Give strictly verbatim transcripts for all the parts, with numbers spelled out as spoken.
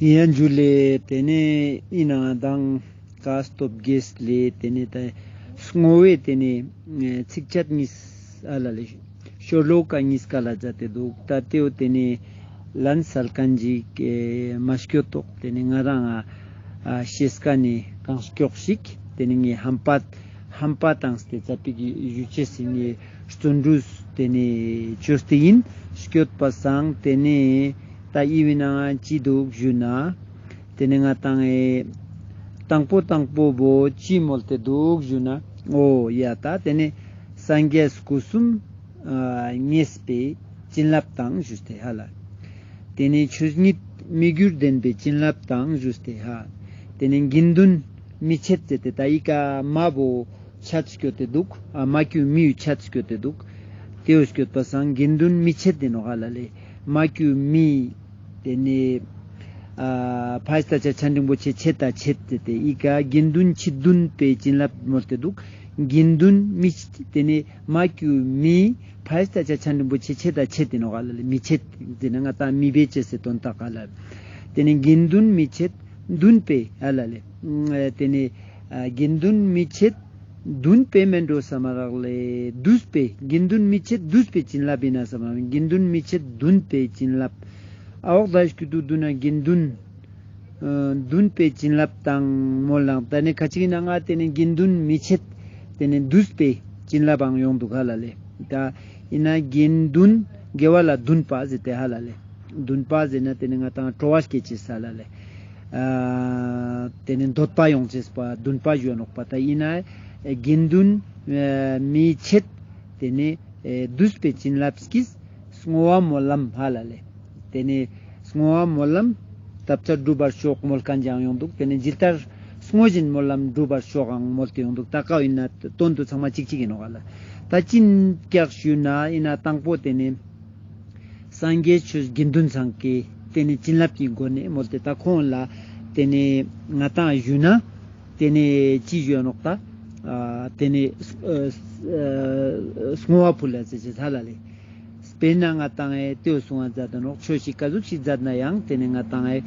ཡང་ཇུ་ལེ། ཏེ་ནེ་ཨིན་ན་དང་ཀ་སྟོབས་རྒྱས་ལེ། ཏེ་ནེ་ད་བསྔོ་བའི་ཏེ་ནེ་ཚིགས་བཅད་གཉིས་ཨ་ལ་ལེ། ཤོ་ལོ་ཀ་གཉིས་ཀ་ལ་མཛད་དེ་འདུག། ད་ཏེའོ་ཏེ་ནེ་ལན་སལ་ཁན་ཅིག་མ་སྐྱོད་དོག། ཏེ་ནེ་ང་རང་ང་ཤེས་ཁན་ནི་གང་སྐྱོག་ཞིག་ཏེ་ནེ་ངའི་ཧམ་པ་ཧམ་པ་བཏང་སྟེ་ཙ་པིག་ཞུ་ཅེས་སི་ངའི་བརྩོན་འགྲུས་ཏེ་ནེ་ཅོས་ཏེ་ཨིན། སྐྱོད་པ་སང་ཏེ་ནེ་ད་ཨི་བི་ནང་ང་ཅི་འདུག་ཞུ་ན། ཏེ་ནེ་ང་ཏང་ཨེ་དང་པོ་དང་པོ་བོ་ཅི་མོལ་ཏེ་འདུག་ཞུ་ན། འོ་ཡ་ད་ཏེ་ནེ་སངས་རྒྱས་སྐུ་གསུམ་ཨ་མཉེས་པའི་བྱིན་རླབས་དང་ཞུས་ཏེ་ཧ་ལ། ཏེ་ནེ་ཆོས་ཉིད་མི་འགྱུར་ལྡན་པའི་བྱིན་རླབས་དང་ཞུས་ཏེ་ཧ། ཏེ་ནེ་དགེ་འདུན་མི་ཕྱེད་ཟེར་ཏེ་ད་ཨི་ཀ་མ་བོ་ཆད་སྐྱོད་དེ་འདུག། ཨ་མ་ཀྱུ་མིའུ་ཆད་སྐྱོད་དེ་འདུག། ཏེའོ་སྐྱོད་པ་སང་དགེ་འདུན་མི་ཕྱེད་ཏེ་ནོག་ཧ་ལ་ལེ། མ་ཀྱུ་མི། ཏེ་ནེ་ཨ་ཕ་ཡི་ཏ་ཅ་ཆ་འགྲེང་བུ་ཆེ་ཕྱེད་ད་ཕྱེད་ཟེར་ཏེ་ཨི་ཀ་དགེ་འདུན་ཕྱེད་བདུན་པའི་བྱིན་རླབས་མོལ་ཏེ་འདུག། དགེ་འདུན་མི་ཏེ་ནེ་མ་ཀྱུ་མི་ཕ་ཡི་ཏ་ཅ་ཆ་འགྲེང་བུ་ཆེ་ཕྱེད་ད་ཕྱེད་ཏེ་ནོག་ཧ་ལ་ལེ། མི་ཕྱེད་ཟེར་ན་ང་ཏང་མི་བེད་ཅེས་སི་དོན་དག་ཧ་ལ། ཏེ་ནེ་དགེ་འདུན་མི་ཕྱེད་བདུན་པའི་ཧ་ལ་ལེ། ཨ་ཏེ་ནེ་ཨ་དགེ་འདུན་མི་ཕྱེད་བདུན་པའི་མེན་འགྲོ་ས་མ་རག་ལེ། བསྡུས་པའི་དགེ་འདུན་མི་ཕྱེད་བསྡུས་པའི་བྱིན་རླབས་ཨིན་ན་ས་མ་རག། དགེ་འདུན་མི་ཕྱེད་བདུན་པའི་བྱིན་རླབས། ཨ་འོག་ད་སྐྱུ་དུ་བསྡུ་ན་དགེ་འདུན་ཨ་བདུན་པའི་བྱིན་རླབས་དང་མོལ་ལང་། ད་ནི་ཁ་ཅིག་ཨིན་ན་ང་ཏེ་ནེ་དགེ་འདུན་མི་ཕྱེད་ཏེ་ནེ་བསྡུས་པའི་བྱིན་རླབས་འང་ཡོང་འདུག་ཧ་ལ་ལེ། ད་ཨིན་ན་དགེ་འདུན་དགེ་བ་ལ་འདུན་པ་ཟེར་ཏེ་ཧ་ལ་ལེ། འདུན་པ་ཟེར་ན་ཏེ་ནེ་ང་ཏང་སྤྲོ་བ་སྐྱེ་ཅེས་ས་ལ་ལེ། ཨ་ཏེ་ནེ་འདོད་པ་ཡོང་ཅེས་པ་འདུན་པ་ཞུ་ནོག་པ། ད་ཨིན་ན་དགེ་འདུན་ཨ་མི་ཕྱེད་ཏེ་ནེ་ཨེ་བསྡུས་པའི་བྱིན་རླབས་ཀྱིས་བསྔོ་བ་སྨོན་ལམ་ཧ་ལ་ལེ། ཏེ་ནེ་བསྔོ་བ་སྨོན་ལམ་ཐབས་ཆག་སྒྲུབ་པར་ཤོག་མོལ་ཁན་ཅིག་ཡང་ཡོང་འདུག། ཏེ་ནེ་ཇི་ལྟར་བསྔོ་བཞིན་སྨོན་ལམ་འགྲུབ་པར་ཤོག་འང་མོལ་ཏེ་ཡོང་འདུག། ད་ཀ་ཨིན་ན་དོན་དུ་ཚང་མ་ཅིག་ཅིག་ཨིན་ནོག་ཧ་ལ། ད་ཅི་ཀྱག་ཞུ་ན་ཨིན་ན་དང་པོ་ཏེ་ནེ་སངས་རྒྱས་ཆོས་དགེ་འདུན་ཚང་གི་ཏེ་ནེ་བྱིན་རླབས་ཀྱི་སྒོ་ནས་མོལ་ཏེ་ད་ཁོང་ལ་ཏེ་ནེ་ང་ཏང་ཞུ་ན་ཏེ་ནེ་ཅི་ཞུ་ནོག་ད། ཨ་ཏེ་ནེ་ཨ་ཨ་བསྔོ་བ་ཕུལ་ལ་ཟེར་ཅེས་ཧ་ལ་ལེ། དཔེར་ན་ང་ཏང་ཨེ་ཏེའོ་གསུང་བ་མཛད་ད་ནོག། ཆོས་ཤིག་ག་ཟུག་ཞིག་མཛད་ན་ཡང་ཏེ་ནེ་ང་ཏང་ཨེ་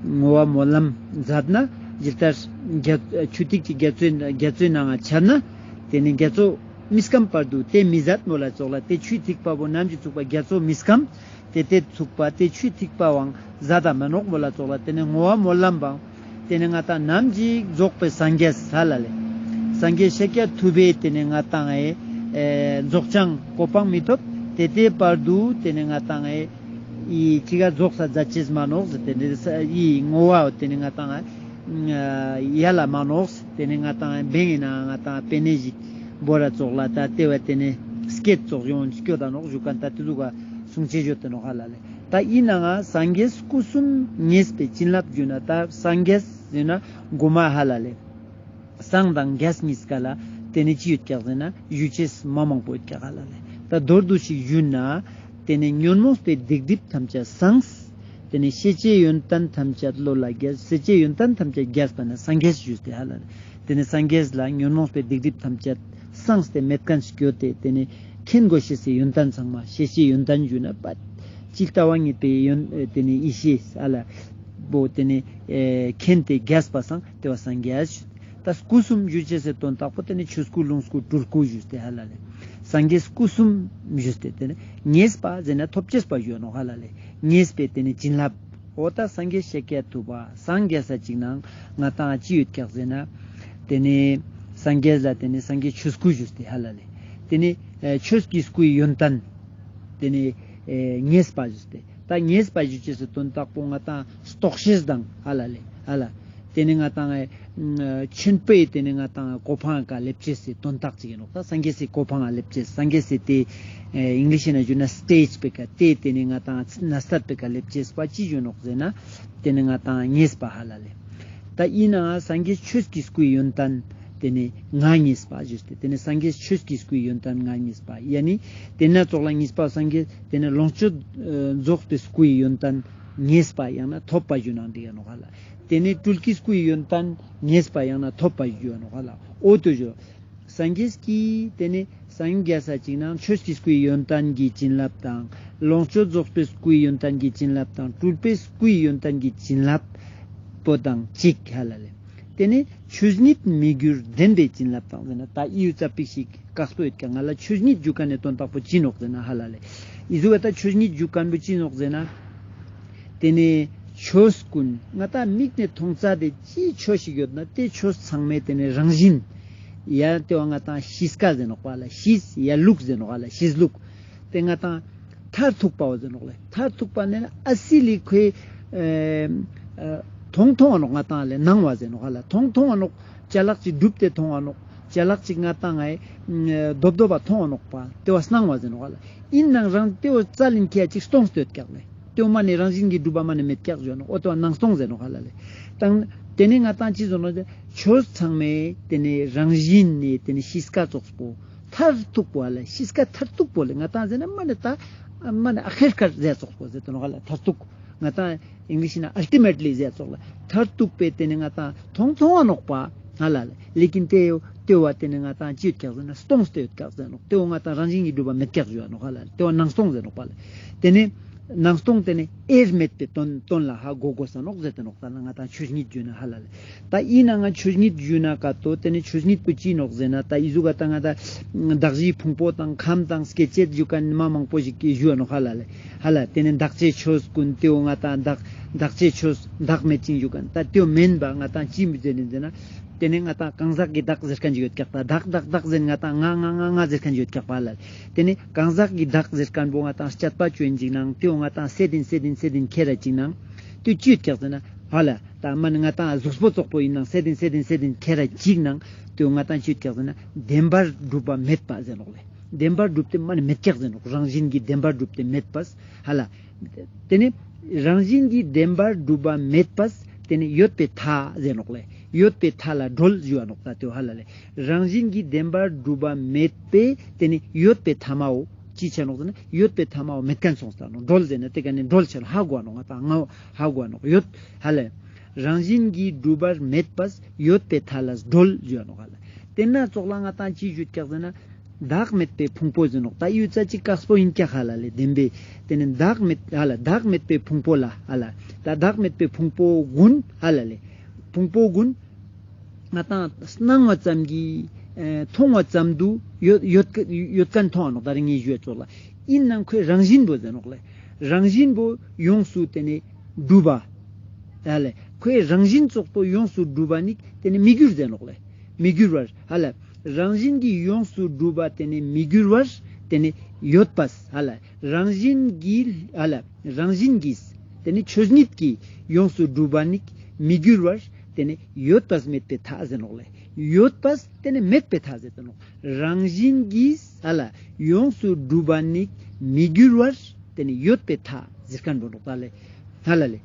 བསྔོ་བ་སྨོན་ལམ་མཛད་ན་ཇི་ལྟར་རྒྱ་ཆུ་ཐིགས་ཀྱི་རྒྱ་མཚོའི་རྒྱ་མཚོའི་ནང་ང་ཆར་ན་ཏེ་ནེ་རྒྱ་མཚོ་མི་སྐམ་བར་དུ་ཏེ་མི་ཟད་མོལ་ལ་ཙོགས་ལ་ཏེ་ཆུའི་ཐིགས་པ་བོ་ནམ་ཞིག་ཚུགས་པ་རྒྱ་མཚོ་མི་སྐམ། ཏེ་ཏེ་ཚུགས་པ་ཏེ་ཆུའི་ཐིགས་པ་བོའང་ཟད་ད་མ་ནོག་མོལ་ལ་ཙོགས་ལ་ཏེ་ནེ་བསྔོ་བ་སྨོན་ལམ་བོའང་ཏེ་ནེ་ང་ཏང་ནམ་ཞིག་རྫོགས་པའི་སངས་རྒྱས་ཧ་ལ་ལེ། སངས་རྒྱས་ཤཱཀྱ་ཐུབ་པའི་ཏེ་ནེ་ང་ཏང་ཨེ་ཨེ་རྫོགས་བྱང་གོ་འཕང་མི་ཐོབ། ཏེ་ཏེ་བར་དུ་ཏེ་ནེ་ང་ཏང་ཨེ་ཨི་ཅི་ག་རྫོགས་ས་མཛད་ཅེས་མ་ནོག་ཟེར་ཏེ་ནེ་ཨི་བསྔོ་བ་ཏེ་ནེ་ང་ཏང་ཨེ་ཡལ་ལ་མ་ནོག་ཟེར་ཏེ་ནེ་ང་ཏང་ཨེ་བེང་ཨིན་ན་ང་ཏང་ཨེ་པེ་ནེ་ཞིག་བོར་ར་ཙོགས་ལ་ད་ཏེ་བ་ཏེ་ནེ་སྐད་ཙོགས་ཡོང་སྐྱོད་ད་ནོག་ཞུ་ཁན་ད་ཏེ་ཟུག་ག་གསུང་ཅེས་ཡོད་དེ་ནོག་ཧ་ལ་ལེ། ད་ཨིན་ནའང་སངས་རྒྱས་སྐུ་གསུམ་མཉེས་པའི་བྱིན་རླབས་ཞུ་ན་ད་སངས་རྒྱས་ཞུ་ན་གོ་མ་ཧ་ལ་ལེ། སངས་དང་རྒྱས་གཉིས་ཀ་ལ་ཏེ་ནེ་ཅི་ཡོད་ཀྱག་ཟེར་ན་ཞུ་ཅེས་མ་མང་པོ་ཡོད་ཀྱག་ཧ་ལ་ལེ། ད་མདོར་བསྡུས་ཤིག་ཞུ་ན་ཏེ་ནེ་ཉོན་མོངས་པའི་སྡིག་སྒྲིབ་ཐམས་ཅད་སངས། ཏེ་ནེ་ཤེས་བྱའི་ཡོན་ཏན་ཐམས་ཅད་བློ་ལ་རྒྱས། ཤེས་བྱའི་ཡོན་ཏན་ཐམས་ཅད་རྒྱས་པ་ན་སངས་རྒྱས་ཞུས་ཏེ་ཧ་ལ་ལེ། ཏེ་ནེ་སངས་རྒྱས་ལ་ཉོན་མོངས་པའི་སྡིག་སྒྲིབ་ཐམས་ཅད་སངས་ཏེ་མེད་ཁན་སྐྱོད་དེ་ཏེ་ནེ་མཁྱེན་དགོས་ཤེས་སི་ཡོན་ཏན་ཚང་མ་ཤེས་བྱའི་ཡོན་ཏན་ཞུ་ན་པ་ཅི་ལྟ་བ་ཉིད་པའི་ཡོན་ཏེ་ནེ་ཡེ་ཤེས་ཨ་ལ་བོ་ཏེ་ནེ་ཨེ་མཁྱེན་ཏེ་རྒྱས་པ་སང་ཏེ་བ་སངས་རྒྱས་ཞུ། ད་སྐུ་གསུམ་ཞུ་ཅེས་སི་དོན་དག་པོ་ཏེ་ནེ་ཆོས་སྐུ་ལོངས་སྐུ་སྤྲུལ་སྐུ་ཞུས་ཏེ་ཧ་ལ་ལེ། སངས་རྒྱས་སྐུ་གསུམ་ཞུས་ཏེ་ཏེ་ནེ་མཉེས་པ་ཟེར་ན་ཐོབ་ཅེས་པ་ཞུ་ནོག་ཧ་ལ་ལེ། མཉེས་པའི་ཏེ་ནེ་བྱིན་རླབས། འོ་ད་སངས་རྒྱས་ཤཱཀྱ་ཐུབ་པ་སངས་རྒྱས་ས་ཅིག་ནང་ང་ཏང་ཅི་ཡོད་ཀྱག་ཟེར་ན། ཏེ་ནེ་སངས་རྒྱས་ལ་ཏེ་ནེ་སངས་རྒྱས་ཆོས་སྐུ་ཞུས་ཏེ་ཧ་ལ་ལེ། ཏེ་ནེ་ཨེ་ཆོས་ཀྱི་སྐུའི་ཡོན་ཏན་ཏེ་ནེ་ཨེ་མཉེས་པ་ཞུས་ཏེ། ད་མཉེས་པ་ཞུ་ཅེས་སི་དོན་དག་པོ་ང་ཏང་རྟོགས་ཤེས་དང་ཧ་ལ་ལེ་ཧ་ལ། ཏེ་ནེ་ང་ཏང་ཨེ་ཆེན་པོའི་ཏེ་ནེ་ང་ཏང་གོ་འཕང་ཀ་སླེབས་ཅེས་སི་དོན་དག་ཅིག་ཨིན་ནོག། ད་སངས་རྒྱས་སི་གོ་འཕང་ང་སླེབས་ཅེས་སངས་རྒྱས་སི་ཏེ་ཨེ་ཨིང་ལིཤ་ན་ཞུ་ན་སི་ཊེཇ་པེ་ཀ་ཏེ་ཏེ་ནེ་ང་ཏང་ན་སྟད་པེ་ཀ་སླེབས་ཅེས་པ་ཅི་ཞུ་ནོག་ཟེར་ན་ཏེ་ནེ་ང་ཏང་མཉེས་པ་ཧ་ལ་ལེ། ད་ཨིན་ནའང་སངས་རྒྱས་ཆོས་ཀྱི་སྐུའི་ཡོན་ཏན་ཏེ་ནེ་ང་མཉེས་པ་ཞུས་ཏེ་ཏེ་ནེ་སངས་རྒྱས་ཆོས་ཀྱི་སྐུའི་ཡོན་ཏན་ང་མཉེས་པ་ཡ་ནི་ཏེ་ན་ཙོགས་ལ་མཉེས་པ་སངས་རྒྱས་ཏེ་ནེ་ལོངས་སྤྱོད་ཨེ་རྫོགས་པའི་སྐུའི་ཡོན་ཏན་མཉེས་པ་ཡང་ན་ཐོབ་པ་ཞུ་ནའང་འགྲིག་ག་ནོག་ཧ་ལ། ཏེ་ནེ་སྤྲུལ་སྐུའི་སྐུའི་ཡོན་ཏན་མཉེས་པ་ཡང་ན་ཐོབ་པ་ཞུ་ནོག་ཧ་ལ། འོ་ཏེ་ཞུ། སངས་རྒྱས་ཀྱི་ཏེ་ནེ་ སངས་རྒྱས་ས་ཅིག་ནང་ཆོས་ཀྱི་སྐུའི་ཡོན་ཏན་གྱི་བྱིན་རླབས་དང་། ལོངས་སྤྱོད་རྫོགས་པའི་སྐུའི་ཡོན་ཏན་གྱི་བྱིན་རླབས་དང་། སྤྲུལ་པའི་སྐུའི་ཡོན་ཏན་གྱི་བྱིན་རླབས་པོ་དང་གཅིག་ཧ་ལ་ལེ། དེ་ནས་ཆོས་ཉིད་མི་འགྱུར་བདེན་པའི་བྱིན་རླབས་དང་ཟེར་ན། ད་ཨི་ཡུ་ཙ་པིག་ཞིག་དཀགས་པོ་ཡོད་ཀྱང་ང་ལ་ཆོས་ཉིད་ཞུ་མཁན་ནི་དོན་དག་པོ་ཅི་ནོག་ཟེར་ན་ཧ་ལ་ལེ། ཨི་ཟུག་ག་ད་ཆོས་ཉིད་ཞུ་མཁན་པོ་ཅི་ནོག་ཟེར་ན། དེ་ནས་ཆོས་ཀུན་ང་ཏང་མིག་ནས་མཐོང་ཙ་དེ་ཅི་ཆོས་ཤིག་ཡོད་ན་དེ་ཆོས་ཚང་མའི་དེ་ནས་རང་བཞིན། ཡ་དེ་བོ་ང་ཏང་གཤིས་ཀ་ཟེར་ནོག་པ་ལ། གཤིས་ཡ་ལུགས་ཟེར་ནོག་ལ། གཤིས་ལུགས། དེ་ང་ཏང་མཐར་ཐུག་པ་བོ་ཟེར་ནོག་ལེ། མཐར་ཐུག་པ་ནི་ཨ་སི་ལི་ཁོའི་ཨེ་ཨ་མཐོང་མཐོང་བ་ནོག། ང་ཏང་ལེ་སྣང་བ་ཟེར་ནོག་ལ། མཐོང་མཐོང་བ་ནོག། ཅ་ལག་ཅིག་གྲུབ་སྟེ་མཐོང་བ་ནོག། ཅ་ལག་ཅིག་ང་ཏང་ཨེ་རྡོབ་རྡོབ་པ་མཐོང་བ་ནོག་པ། དེ་བོ་སྣང་བ་ཟེར་ནོག་ལ། ཨིན་ནའང་རང་དེ་བོ་རྩ་ལིན་ཁྱེད་ཅིག་སྟོང་སྟེ་ཡོད་ཀྱག་ལེ། དེ་བོ་མ་ནེ་རང་བཞིན་གྱིས་གྲུབ་པ་མ་ནེ་མེད་ཀྱག་ཞུ་ནོག། འོ་དེ་བོ་སྣང་སྟོང་ཟེར་ནོག་ཧ་ལ་ལེ། དང་དེ་ནས་ང་ཏང་ཅི་ཟེར་ནོག་ཟེར་ན་ཆོས་ཚང་མའི་དེ་ནས་རང་བཞིན་ནི་དེ་ནས་གཤིས་ཀ་ཙོགས་པོ་མཐར་ཐུག་པོ་ཧ་ལ་ལེ། གཤིས་ཀ་མཐར་ཐུག་པོ་ལེ། ང་ཏང་ཟེར་ན་མ་ནེ་ད་མ་ནེ་ཨ་ཁེར་ཁར་ཟེར་ཙོགས་པོ་ཟེར་དོ་ནོག་ཧ་ལ་ལེ། མཐར་ཐུག་ང་ཏང་ཨིང་ལིཤ་ན་ཨལ་ཊི་མེཊ་ལི་ཟེར་ཙོགས་ལ་མཐར་ཐུག་པའི་དེ་ནས་ང་ཏང་མཐོང་མཐོང་བ་ནོག་པ་ཧ་ལ་ལེ། ལེ་ཀིན་དེ་དེ་བོ་དེ་ནས་ང་ཏང་ཅི་ཡོད་ཀྱག་ཟེར་ན་སྟོང་སྟེ་ཡོད་ཀྱག་ཟེར་ནོག། དེ་བོ་ང་ཏང་རང་བཞིན་གྱིས་གྲུབ་པ་མེད་ཀྱག་ཞུ་ནོག་ཧ་ལ་ལེ། དེ་བོ་སྣང་སྟོང་ཟེར་ནོག་པ་ལེ། དེ་ནས་སྣང་སྟོང་དེ་ནས་དབྱེར་མེད་པའི་དོན་དོན་ལ་ཧ་གོ་དགོས་ས་ནོག་ཟེར་ཏེ་ནོག། ད་ང་ཏང་ཆོས་ཉིད་ཞུ་ན་ཧ་ལ་ལེ། ད་ཨིན་ནའང་ཆོས་ཉིད་ཞུ་ན་ཀ་ཏོ་དེ་ནས་ཆོས་ཉིད་པོ་ཅི་ནོག་ཟེར་ན། ད་ཨི་ཟུག་ག་ད་ང་ཏང་གདགས་གཞིའི་ཕུང་པོ་དང་ཁམས་དང་སྐྱེ་མཆེད་ཞུ་མཁན་མ་མང་པོ་ཞིག་གིས་ཞུ་ནོག་ཧ་ལ་ལེ། ཧ་ལ་དེ་ནས་བདག་ཅེས་ཆོས་ཀུན་དེ་བོ་ང་ཏང་བདག་བདག་ཅེས་ཆོས་བདག་མེད་ཅིང་ཞུ་མཁན། ད་དེ་བོ་མེན་པ་ང་ཏང་ཅི་མི་ཟེར་ནི་ཟེར་ན། དེ་ནས་ང་ཏང་གང་ཟག་གི་བདག་ཟེར་མཁན་ཞིག་ཡོད་ཀྱག། ད་བདག་བདག་བདག་ཟེར་ང་ཏང་ང་ང་ང་ང་ཟེར་མཁན་ཞིག་ཡོད་ཀྱག་པ་ལ། དེ་ནས་གང་ཟག་གི་བདག་ཟེར་མཁན་པོ་ང་ཏང་སྤྱད་པ་ཅོ་ཡིན་ཅིག་ནང་དེ་བོ་ང་ཏང་སད་དིན་སད་དིན་སད་དིན་ཁྱེར་ར་ཅིག་ནང་དེ་ཅི་ཡོད་ཀྱག་ཟེར་ན་ཧ་ལ་ད་མ་ནེ་ང་ཏང་གཟུགས་པོ་ཙོགས་པོ་ཡིན་ནང་སད་དིན་སད་དིན་སད་དིན་ཁྱེར་ར་ཅིག་ནང་དེ་བོ་ང་ཏང་ཅི་ཡོད་ཀྱག་ཟེར་ན་བདེན་པར་གྲུབ་པ་མེད་པ་ཟེར་ནོག་ལེ། བདེན་པར་གྲུབ་སྟེ་མ་ནེ་མེད་ཀྱག་ཟེར་ནོག། རང་བཞིན་གྱིས་བདེན་པར་གྲུབ་སྟེ་མེད་པས་ཧ་ལ། དེ་ནས་རང་བཞིན་གྱིས་བདེན་པར་གྲུབ་པ་མེད་པས་དེ་ནས་ཡོད་པའི་མཐའ་ཟེར་ནོག་ལེ། ཡོད་པའི་མཐའ་ལ་གྲོལ་ཞུ་བ་ནོག། ད་དེ་བོ་ཧ་ལ་ལེ། རང་བཞིན་གྱིས་བདེན་པར་གྲུབ་པ་མེད་པས་དེ་ནས་ཡོད་པའི་མཐའ་མའོ་ཅི་ཆ་ནོག་ཟེར་ན་ཡོད་པའི་མཐའ་མའོ་མེད་མཁན་སོང་ས་ནོག། གྲོལ་ཟེར་ན་དེ་ཀ་ནས་གྲོལ་ཆ་ནོག། ཧ་གོ་བ་ནོག། ང་ཏང་ང་ཧ་གོ་བ་ནོག། ཡོད་ཧ་ལ་ལེ། རང་བཞིན་གྱིས་གྲུབ་པ་མེད་པས་ཡོད་པའི་མཐའ་ལ་གྲོལ་ཞུ་བ་ནོག་ཧ་ལ་ལེ། དེ་ན་ཙོགས་ལ་ང་ཏང་ཅི་ཞུ་ཀྱག་ཟེར་ན། བདག་མེད་པའི་ཕུང་པོ་ཟེར་ནོག། ད་ཡུ་ཙ་ཅིག་དཀགས་པོ་ཡིན་ཀྱག་ཧ་ལ་ལེ། བདེན་པའི་དེ་ནས་བདག་མེད་ཧ་ལ་བདག་མེད་པའི་ཕུང་པོ་ལ་ཧ་ལ། ད་བདག་མེད་པའི་ཕུང་པོ་ཀུན་ཧ་ལ་ལེ། ཕུང་པོ་ཀུན་ང་ཏང་སྣང་བ་ཙམ་གྱིས་ཨེ་མཐོང་བ་ཙམ་དུ་ཡོད་ཡོད་ཡོད་མཁན་མཐོང་བ་ནོག། ད་རིང་ངས་ཞུ་བ་ཙོགས་ལ། ཡིན་ནའང་ཁོའི་རང་བཞིན་པོ་ཟེར་ནོག་ལེ། རང་བཞིན་པོ་ཡོངས་སུ་དེ་ནས་གྲུབ་པ། ཧ་ལ་ལེ། ཁོའི་རང་བཞིན་ཙོགས་པོ་ཡོངས་སུ་གྲུབ་པ་ནི་དེ་ནས་མི་འགྱུར་ཟེར་ནོག་ལེ། མི་འགྱུར་བར་ཧ་ལ་ལེ། རང་བཞིན་གྱིས་ཡོངས་སུ་གྲུབ་པ་དེ་ནས་མི་འགྱུར་བར་དེ་ནས་ཡོད་པས་ཧ་ལ་ལེ། རང་བཞིན་གྱིས་ཧ་ལ་ལེ། རང་བཞིན་གྱིས་དེ་ནས་ཆོས་ཉིད་ཀྱིས་ཡོངས་སུ་གྲུབ་པ་ནི་མི་འགྱུར་བར་དེ་ནས་ཡོད་པས་མེད་པའི་མཐའ་ཟེར་ནོག་ལེ། ཡོད་པས་དེ་ནས་མེད་པའི་མཐའ་ཟེར་ཏེ་ནོག། རང་བཞིན་གྱིས་ཧ་ལ་ལེ་ཡོངས་སུ་གྲུབ་པ་ནི་མི་འགྱུར་བར་དེ་ནས་ཡོད་པའི་མཐའ་ཟེར་མཁན་པོ་ནོག་ད་ལེ། ཧ་ལ་ལེ།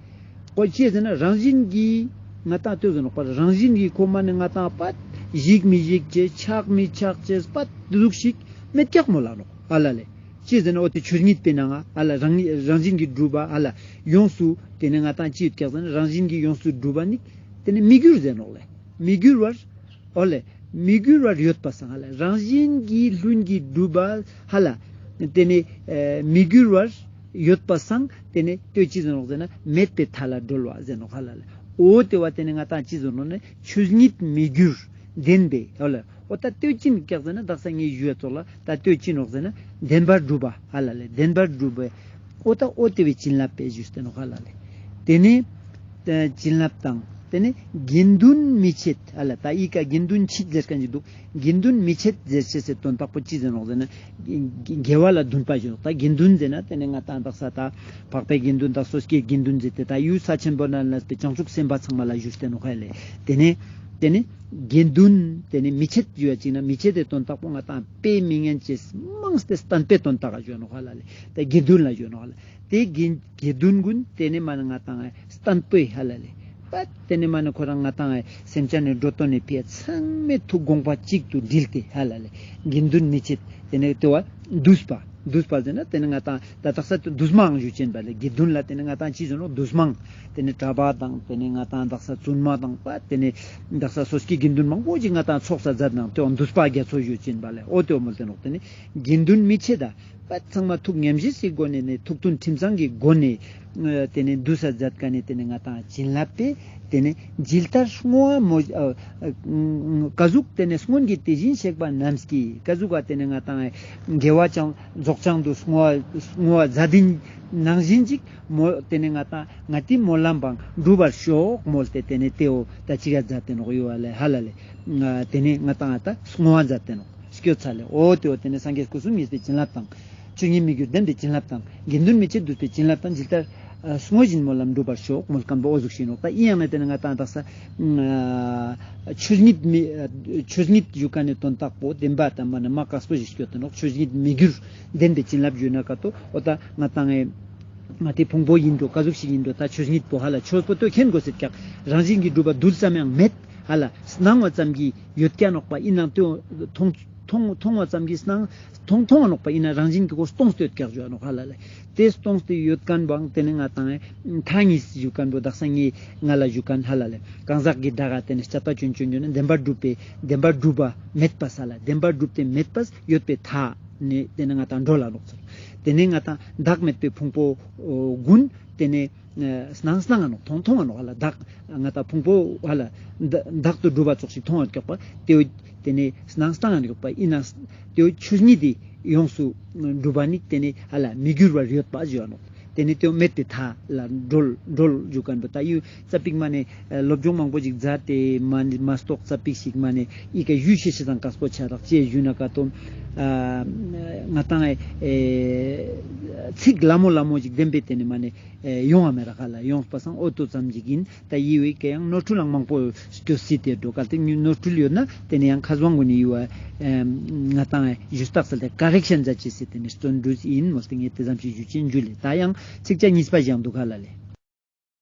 ཁོ་ཅི་ཟེར་ན་རང་བཞིན་གྱིས་ང་ཏང་ལྟོས་ཟེར་ནོག་པ། རང་བཞིན་གྱིས་ཁོ་མ་ནེ་ང་ཏང་པད་ཞིག་མི་ཞིག་ཅེས་ཆགས་མི་ཆགས་ཅེས་པད་དེ་ཟུག་ཞིག་མེད་ཀྱག་མོལ་ལ་ནོག་ཧ་ལ་ལེ། ཅི་ཟེར་ན་འོ་དེ་ཆོས་ཉིད་པའི་ནང་ང་ཧ་ལ་རང་རང་བཞིན་གྱིས་གྲུབ་པ་ཧ་ལ་ཡོངས་སུ་དེ་ནས་ང་ཏང་ཅི་ཡོད་ཀྱག་ཟེར་ན་རང་བཞིན་གྱིས་ཡོངས་སུ་གྲུབ་པ་ནི་དེ་ནས་མི་འགྱུར་ཟེར་ནོག་ལེ། མི་འགྱུར་བར། འོ་ལེ། མི་འགྱུར་བར་ཡོད་པ་སང་ཧ་ལ་རང་བཞིན་གྱིས་ལྷུན་གྱིས་གྲུབ་པ་ཧ་ལ། དེ་ནས་ཨེ་མི་འགྱུར་བར་ཡོད་པ་སང་དེ་ནས་ལྟོས་ཅི་ཟེར་ནོག་ཟེར་ན་མེད་པའི་མཐའ་ལ་གྲོལ་བ་ཟེར་ནོག་ཧ་ལ་ལེ། འོ་དེ་བོ་དེ་ནས་ང་ཏང་ཅི་ཟེར་ནོག་ནི་ཆོས་ཉིད་མི་འགྱུར་བདེན་པའི་ཧ་ལ་ལེ། འོ་ད་ལྟོས་ཅི་ཡིན་ཀྱག་ཟེར་ན་དག་ས་ངས་ཞུ་བ་ཙོགས་ལ་ད་ལྟོས་ཅི་ནོག་ཟེར་ན་བདེན་པར་གྲུབ་པ་ཧ་ལ་ལེ། བདེན་པར་གྲུབ་པའི་འོ་ད་འོ་དེ་བོའི་བྱིན་རླབས་པའི་ཞུས་ཏེ་ནོག་ཧ་ལ་ལེ། དེ་ནས་ཨ་བྱིན་རླབས་དང་དེ་ནས་དགེ་འདུན་མི་ཕྱེད་ཧ་ལ། ད་ཨི་ཀ་དགེ་འདུན་མི་ཕྱེད་ཟེར་མཁན་ཞིག་འདུག། དགེ་འདུན་མི་ཕྱེད་ཟེར་ཅེས་སི་དོན་དག་པོ་ཅི་ཟེར་ནོག་ཟེར་ན་དགེ་བ་ལ་འདུན་པ་ཞིག་ནོག། ད་དགེ་འདུན་ཟེར་ན་དེ་ནས་ང་ཏང་དག་ས་ད་འཕགས་པའི་དགེ་འདུན་དང་སོ་སྐྱེའི་དགེ་འདུན་ཟེར་ཏེ་ད་ཡུལ་ས་ཆེན་པོ་ན་ལས་པའི་བྱང་ཆུབ་སེམས་དཔའ་ཚང་མ་ལ་ཞུས་ཏེ་ནོག་ཧ་ལ་ལེ། དེ་ནས་དེ་ནས་དགེ་འདུན་དེ་ནས་མི་ཕྱེད་ཞུ་བ་ཅིག་ན་མི་ཕྱེད་དེ་དོན་དག་པོ་ང་ཏང་དཔེ་མི་སྙན་ཅེས་མང་སྟེ་བསྟན་པའི་དོན་དག་ཞུ་ནོག་ཧ་ལ་ལེ། དེ་དགེ་འདུན་ལ་ཞུ་ནོག་ཧ་ལ་ལེ། དེ་དགེ་དགེ་འདུན་ཀུན་དེ་ནས་མ་ནེ་ང་ཏང་བསྟན་པའི་ཧ་ལ་ལེ། པད་དེ་ནས་མ་ནེ་ཁོ་རང་ང་ཏང་སེམས་ཅན་ནི་འགྲོ་དོན་ནི་ཕི་ཚང་མའི་ཐུགས་དགོངས་པ་གཅིག་ཏུ་དྲིལ་ཏེ་ཧ་ལ་ལེ། དགེ་འདུན་མི་ཕྱེད་དེ་ནས་དེ་བོ་འདུས་པ། འདུས་པ་ཟེར་ན་ཏེ་ནེ་ང་ཏང་ད་དག་ས་འདུས་མང་ཞུ་ཅེན་པ་ལེ། དགེ་འདུན་ལ་ཏེ་ནེ་ང་ཏང་ཅི་ཟེར་ནོག་འདུས་མང་། ཏེ་ནེ་གྲྭ་པ་དང་ཏེ་ནེ་ང་ཏང་དག་ས་བཙུན་མ་དང་པ་ཏེ་ནེ་དག་ས་སོ་སྐྱེ་དགེ་འདུན་མང་པོ་ཞིག་ང་ཏང་ཚོགས་ས་མཛད་ནང་ཏེ་འདུས་པ་རྒྱ་མཚོ་ཞུ་ཅེན་པ་ལེ། འོ་ཏེ་འོ་མོལ་ཏེ་ནོག། ཏེ་ནེ་དགེ་འདུན་མི་ཕྱེད་ད་པ་ཚང་མ་ཐུགས་ཉམས་བཞེས་སི་སྒོ་ནེ་ནེ་ཐུགས་མཐུན་ཁྲིམས་གཙང་གི་སྒོ་ནེ་ཨ་ཏེ་ནེ་འདུས་ས་མཛད་ཀ་ནེ་ཏེ་ནེ་ང་ཏང་བྱིན་རླབས་པེ་ཏེ་ནེ་ཇི་ལྟར་བསྔོ་བ་མོ་ཨ་ཨ་ཀ་ཟུག་ཏེ་ནེ་སྔོན་གྱི་དེ་བཞིན་གཤེགས་པ་རྣམས་ཀྱིས་ཀ་ཟུག་ག་ཏེ་ནེ་ང་ཏང་དགེ་བ་ཅང་རྫོགས་བྱང་དུ་བསྔོ་བ་བསྔོ་བ་མཛད་དེ་ནང་བཞིན་ཅིག་མོ་ཏེ་ནེ་ང་ཏང་ང་ཏི་སྨོན་ལམ་པང་འགྲུབ་པར་ཤོག་མོལ་ཏེ་ཏེ་ནེ་ཏེའོ་ད་ཅི་ག་མཛད་དེ་ནོག་ཡོད་ལེ། ཧ་ལ་ལེ། ཏེ་ནེ་ང་ཏང་ད་བསྔོ་བ་མཛད་དེ་ནོག། སྐྱོད་ཚར་ལེ། འོ་ཏེ་འོ་ཏེ་ནེ་སངས་རྒྱས་སྐུ་གསུམ་ཡོད་པའི་བྱིན་རླབས་དང་། ཆོས་ཉིད་མི་འགྱུར་བདེན་པའི་བྱིན་རླབས་དང་། དགེ་འདུན་མི་ཕྱེད་འདུས་པའི་བྱིན་རླབས་དང་། ཇི་ལྟར་ཨ་བསྔོ་བཞིན་སྨོན་ལམ་འགྲུབ་པར་ཤོག་མོལ་ཁན་པོ་འོ་ཟུག་ཤིག་ནོག། ད་ཨིན་ཡང་ན་ཏེ་ནེ་ང་ཏང་དག་ས་ཨ་ཆོས་ཉིད་མི་ཨ་ཆོས་ཉིད་ཞུ་ཁན་ནི་དོན་དག་པོ་བདེན་པ་དང་མ་ནེ་མ་དཀགས་པོ་ཞིག་སྐྱོད་དེ་ནོག། ཆོས་ཉིད་མི་འགྱུར་བདེན་པའི་བྱིན་རླབས་ཞུ་ན་ཀ་ཏོ་འོ་ད་ང་ཏང་ཨེ་ང་ཏི་ཕུང་པོ་ཨིན་འགྲོ་ཀ་ཟུག་ཞིག་ཨིན་འགྲོ་ད་ཆོས་ཉིད་པོ་ཧ་ལ་ཆོས་པོ་ཏོ་མཁྱེན་དགོས་ཟེར་ཀྱག། རང་བཞིན་གྱིས་གྲུབ་པ་རྡུལ་ཙམ་ཡང་མེད། ཧ་ལ་སྣང་བ་ཙམ་གྱིས་ཡོད་ཀྱག་ནོག་པ་ཨིན་ནང་ཏེ་མཐོང་མཐོང་མཐོང་བ་ཙམ་གྱིས་སྣང་མཐོང་མཐོང་བ་ནོག་པ་ཨིན་ན་རང་བཞིན་གྱིས་ཁོ་སྟོང་སྟེ་ཡོད་ཀྱག་ཞུ་བ་ནོག་ཧ་ལ་ལེ། ཏེ་སྟོང་སྟེ་ཡོད་ཁན་བོའང་ཏེ་ནེ་ང་ཏང་ཐ་སྙད་ཞུ་ཁན་བོ་དག་ས་ངའི་ང་ལ་ཞུ་ཁན་ཧ་ལ་ལེ། གང་ཟག་གི་སྒྲ་ག་ཏེ་ནེ་དཔྱད་པ་ཅུན་ཅུན་ཡོད་ན་བདེན་པར་གྲུབ་པའི་བདེན་པར་གྲུབ་པ་མེད་པ་ས་ལ་བདེན་པར་གྲུབ་སྟེ་མེད་པ་ཡོད་པའི་མཐའ་ནེ་ཏེ་ནེ་ང་ཏང་འགྲོ་ལ་ནོག་ཚུལ། ཏེ་ནེ་ང་ཏང་བདག་མེད་པའི་ཕུང་པོ་ཨོ་ཀུན་ཏེ་ནེ་ཨ་སྣང་སྣང་ང་ནོག་མཐོང་མཐོང་ང་ནོག་ཧ་ལ་བདག་ང་ཏང་ཕུང་པོ་ཧ་ལ་བདག་ཏུ་གྲུབ་པ་ཙོགས་ཤིག་མཐོང་བ་ཀྱག་པ་ཏེའོ་ཏེ་ནེ་སྣང་སྣང་ང་ནོག་པ་ཨིན་ན་ཏེའོ་ཆོས་ཉིད་དེ་ཡོངས་སུ་གྲུབ་པ་ནི་ཏེ་ནེ་ཧ་ལ་མི་འགྱུར་བར་ཡོད་པ་ཞུ་བ་ནོག། ཏེ་ནེ་ཏེའོ་མེད་པའི་མཐའ་ལ་གྲོལ་གྲོལ་ཞུ་ཁན་བོ་ད་ཡུ་ཙ་པིག་མ་ནེ་ཨ་སློབ་སྦྱོང་མང་པོ་ཞིག་མཛད་དེ་མ་མ་གཏོགས་ཙ་པིག་ཞིག་མ་ནེ་ཨི་ཀ་ཡུ་ཤེས་ཤེས་དང་དཀགས་པོ་ཆ་རག་ཅེས་ཞུ་ན་ཀ་ཏོ་ཨ་ང་ཏང་ཨེ་ཚིག་ལ་མོ་ལ་མོ་ཞིག་བདེན་པའི་ཏེ་ནེ་མ་ནེ་ཨེ་ཡོང་བ་མེད་ར་ཧ་ལ་ཡོངས་པ་སང་འོ་ཏོ་ཙམ་ཞིག་ཨིན། ད་ཡི་བའི་ཀ་ཡང་ནོར་འཁྲུལ་ལང་མང་པོ་སྐྱོ་སྲིད་དེ་འགྲོ་གལ་ཏེ་ནོར་འཁྲུལ་ཡོད་ན་ཏེ་ནེ་ཡང་ཁ་སང་གུན་ནི་ཡི་བ་ཨེ་ང་ཏང་ཨེ་ཞུ་སྟགས་སལ་ཏེ་ཀ་རེག་ཤན་མཛད་ཅེས་སི་ཏེ་ནེ་བརྩོན་འགྲུས་ཨིན་མོལ་ཏེ་ངས་ཏེ་ཙམ་ཞིག་ཞུ་ཅེན་ཞུ་ལེ། ད་ཡང་ཚིག་ཆ་གཉིས་པ་ཞིག་ཡང་འདུག་ག་ལ་ལེ།